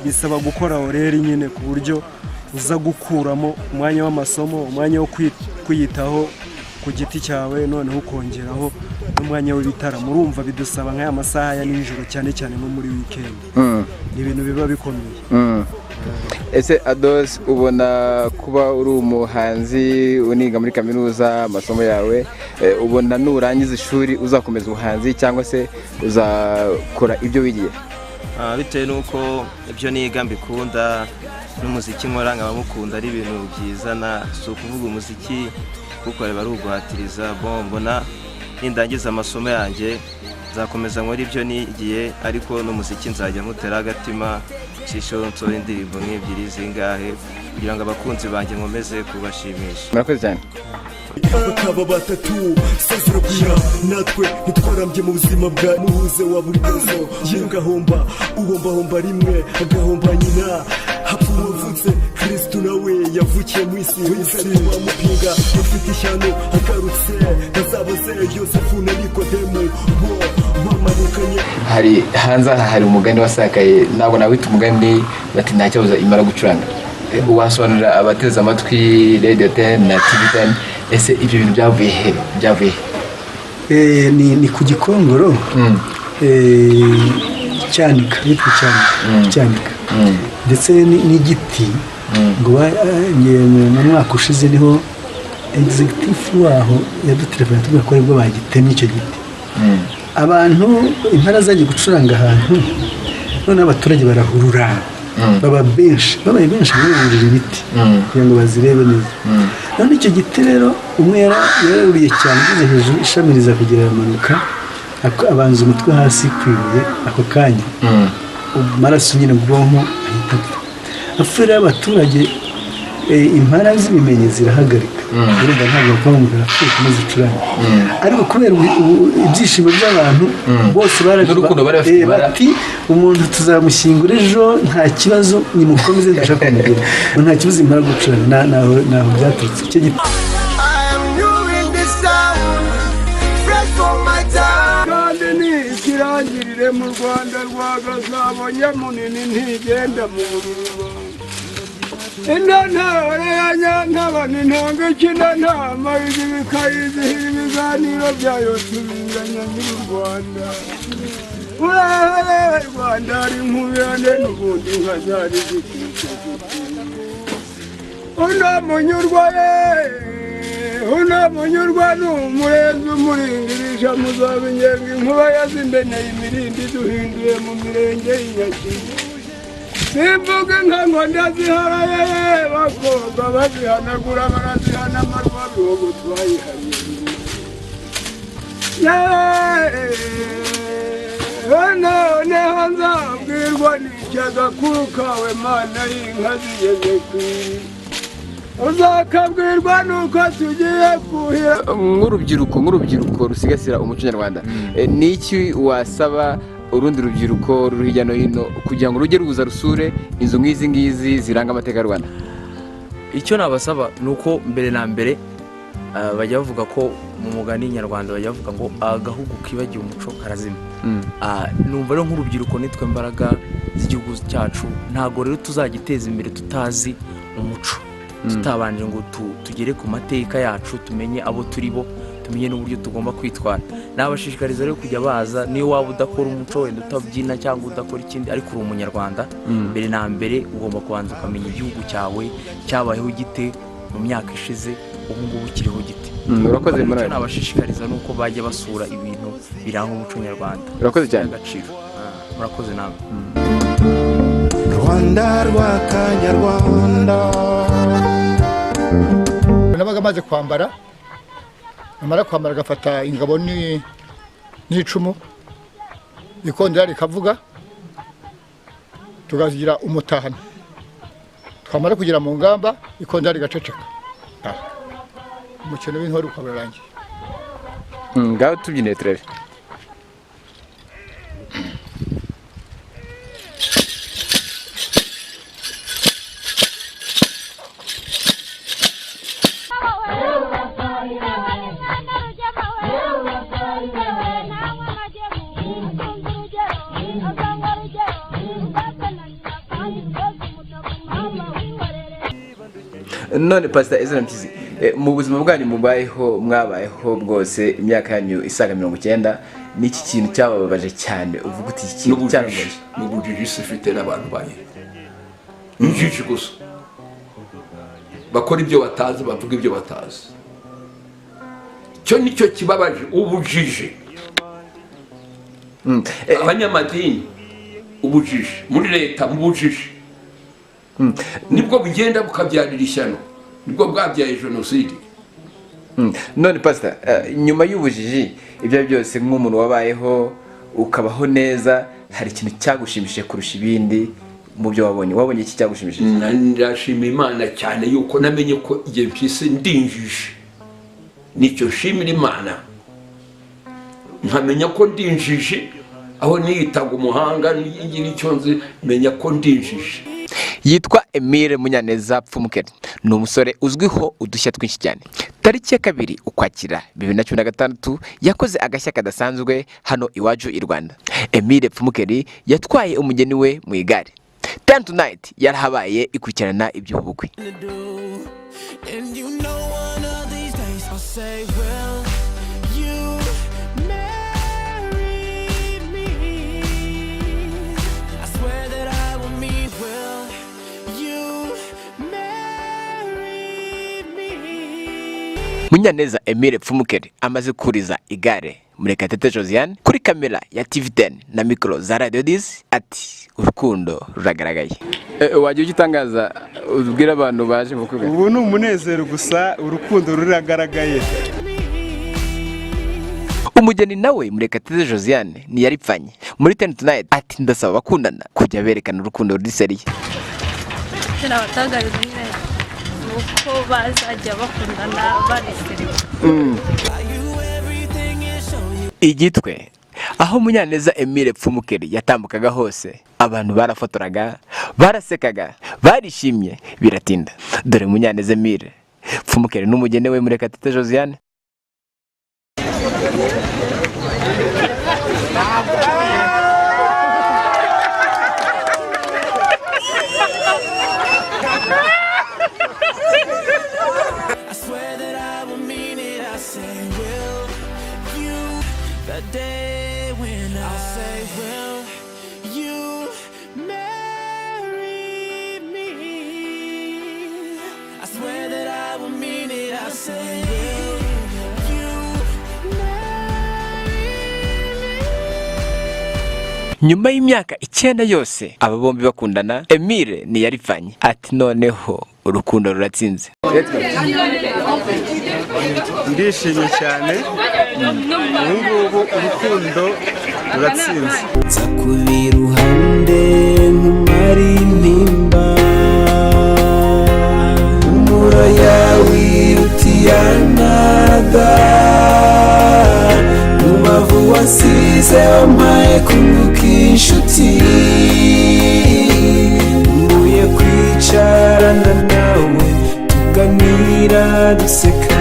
Bisaba gukora horaire nyine, ku buryo uza gukuramo umwanya w'amasomo, umwanya wo kwiyitaho ku giti cyawe, noneho ukongeraho n'umwanya w'ibitaramo. Urumva bidusaba nk'aya masaha ya nijoro, cyane cyane no muri weekend. Ni ibintu biba bikomeye. Ese Ados, ubona kuba uri umuhanzi uniga muri kaminuza amasomo yawe, ubona nurangiza ishuri uzakomeza ubuhanzi cyangwa se uzakora ibyo wigiye? Bitewe n'uko ibyo niga mbikunda n'umuziki nkora nkaba mukunda, ari ibintu byizana. Si ukuvuga umuziki kuwukorera ari uguhatiriza. Bon, mbona nindangiza amasomo yanjye nzakomeza nkora ibyo nigiye, ariko n'umuziki nzajya mutera agatima nshisho, nsohora indirimbo nk'ebyiri zingahe kugira ngo abakunzi banjye nkomeze kubashimisha. Murakoze cyane. Bakaba batatu sezeragura, natwe ntitwarambye mu buzima bwa muhuze wa buri rezo. Ugahomba, uhombahomba rimwe agahomba nyina. Hapfa uwavutse, Kristu nawe yavukiye mu isi. Wamupinga ufite ishyano, agarutse ntazabaze Yosefu na Nikodemu bo bamanukanye. Hari hanze aha hari umugani wasakaye, ntabwo nawita umugani, bati nta cyabuza imara gucuranga. Wasobanurira abateze amatwi Radio 10 na TV 10, ese ibyo bintu byavuye he, byavuye he? Ni ku Gikongoro. Cyanika, yitwa Cyanika, Cyanika. Ndetse n'igiti ngo mu mwaka ushize niho executive waho yadutelefone atubwira ko aribwo bagitemye icyo giti. Abantu, impara zagiye gucuranga ahantu, noneho abaturage barahurura, baba benshi. Babaye benshi burira ibiti kugira ngo bazirebe neza. None icyo giti rero, umwe yararuriye cyane, ageze hejuru ishami riza kugira aramanuka, abanza umutwe hasi ku ibuye. Ako kanya amaraso nyine mu bwonko, ahita apfa. Apfa rero, abaturage, impara z'ibimenyi zirahagarika. Urumva ntabwo bavuga ngo arapfuye, komeza ucurange. Ariko kubera ibyishimo by'abantu bose N'urukundo bari bafite. Bati umuntu tuzamushyingura ejo, nta kibazo, nimukomeze, ndashaka kumugera. Ngo nta kibazo impara gucuranga. Naho byaturutse icyo giti. I am new in this town, fresh from my town. Kandi ni ikirangirire mu Rwanda rwa Gasabo, nyamunini ntigenda mu bururu. Intantare ya Nyantabana, intanga ikina ntama bikayizihira, ibiganiro byayo tubinganya nyiri u Rwanda. Urahe Rwanda, ari nkubirane n'ubundi nka zari zikwica. Uno munyurwa ye, uno munyurwa ni umurenzi umuringirisha muzaba ingenga. Inkuba yazindeneye imirindi, duhinduye mu mirenge y'Inyakizu. Simvuga inka ngo ndaziharaye, bakobwa bazihanagura, barazihana amarwa bihogo twayihariye. Noneho nzabwirwa n'icyo agakuru kawe, Mana y'inka zigeze ku iri, uzakabwirwa nuko tugiye kuhira. Nk'urubyiruko rusigasira umuco nyarwanda, ni iki wasaba urundi rubyiruko ruri hirya no hino kugira ngo rujye ruza rusure inzu nk'izi ngizi ziranga amateka y'u Rwanda? Icyo nabasaba ni uko mbere na mbere, bajya bavuga ko mu mugani nyarwanda bajya bavuga ngo agahugu kibagiwe umuco karazima. Numva rero nk'urubyiruko nitwe mbaraga z'igihugu cyacu. Ntabwo rero tuzagiteza imbere tutazi umuco, tutabanje ngo tugere ku mateka yacu, tumenye abo turi bo, tumenye n'uburyo tugomba kwitwara. Nabashishikariza rero kujya baza. Niyo waba udakora umuco, wenda utabyina cyangwa udakora ikindi, ariko uri umunyarwanda, mbere na mbere ugomba kubanza ukamenya igihugu cyawe cyabayeho gite mu myaka ishize, ubu ngubu kiriho gite. Urakoze. Icyo Emmanuel. nabashishikariza ni uko bajya basura ibintu biranga umuco nyarwanda. Urakoze cyane. Agaciro. Murakoze namwe. Rwanda rwa Kanyarwanda. Nabaga amaze kwambara, namara kwambara agafata ingabo n'icumu, ikondera rikavuga, tukagira umutahano. Twamara kugera mu ngamba, ikondera rigaceceka, umukino w'intore ukaba urarangiye. Ngaho tubyinire turebe. None Pastor Ezra Mpyisi, mu buzima bwanyu mubayeho, mwabayeho bwose, imyaka yanyu isaga 90, n'iki kintu cyabababaje cyane, uvuga uti iki kintu N'ubujiji. Cyababaje? N'ubujiji isi ifite n'abantu bayo, injiji gusa, bakora ibyo batazi, bavuga ibyo batazi. Cyo nicyo kibabaje, ubujiji. Abanyamadini, ubujiji muri leta, mu bujiji nibwo bugenda bukabyarira ishyano, nibwo bwabyaye jenoside. None Pastor, nyuma y'ubujiji, ibyo ari byo byose, nk'umuntu wabayeho ukabaho neza, hari ikintu cyagushimishije kurusha ibindi mu byo wabonye? Wabonye iki cyagushimishije? Ndashima Imana cyane yuko namenye ko igihe mpyisi ndinjije. Nicyo nshimira Imana, nkamenya ko ndinjije aho niyitaga umuhanga, ngira icyo nzi, menya ko ndinjije. Yitwa Emile Munyaneza Pfumukeri, ni umusore uzwiho udushya twinshi cyane. Tariki ya 2 Ukwakira 2016 yakoze agashya kadasanzwe hano iwacu i Rwanda. Emile Pfumukeri yatwaye umugeni we mu igare. Ten Tonight yarahabaye ikurikirana iby'ubu bukwe. And you know one of these days I'll say, "Will you marry me?" I swear that I will mean, "Will you marry me?" Munyaneza Emile Pfumukeri amaze kuriza igare Murekatete Josiane kuri kamera ya TV10 na mikoro za Radio 10 ati: "Urukundo ruragaragaye." Wajya ugitangaza, ubwira abantu baje mu bukwe. Ubu ni umunezero gusa, urukundo ruragaragaye. Umugeni nawe Murekatete Josiane ntiyaripfanye muri Ten Tonight ati: "Ndasaba abakundana kujya berekana urukundo ruri sérieux." Icyo nabatangariza nyine ni uko bazajya bakundana bari sérieux. Igitwe aho Munyaneza Emile Pfumukeri yatambukaga hose, abantu barafotoraga, barasekaga, barishimye biratinda. Dore Munyaneza Emile Pfumukeri n'umugeni we Murekatete Josiane. I swear that I will mean it. I say, "Will you?" The day when I say, "Will you marry me?" I swear that I will mean it. I say, "Will you marry me?" Nyuma y'imyaka 9 yose aba bombi bakundana, Emile ntiyaripfanye ati: "Noneho urukundo ruratsinze." Ndishimye cyane, ubu ngubu urukundo ruratsinze. Nza kuba iruhande nkumara intimba, umura yawe iruta iyanaga, umubavu wasize wampaye kunguka inshuti, mbuye kwicarana nawe tuganira duseka.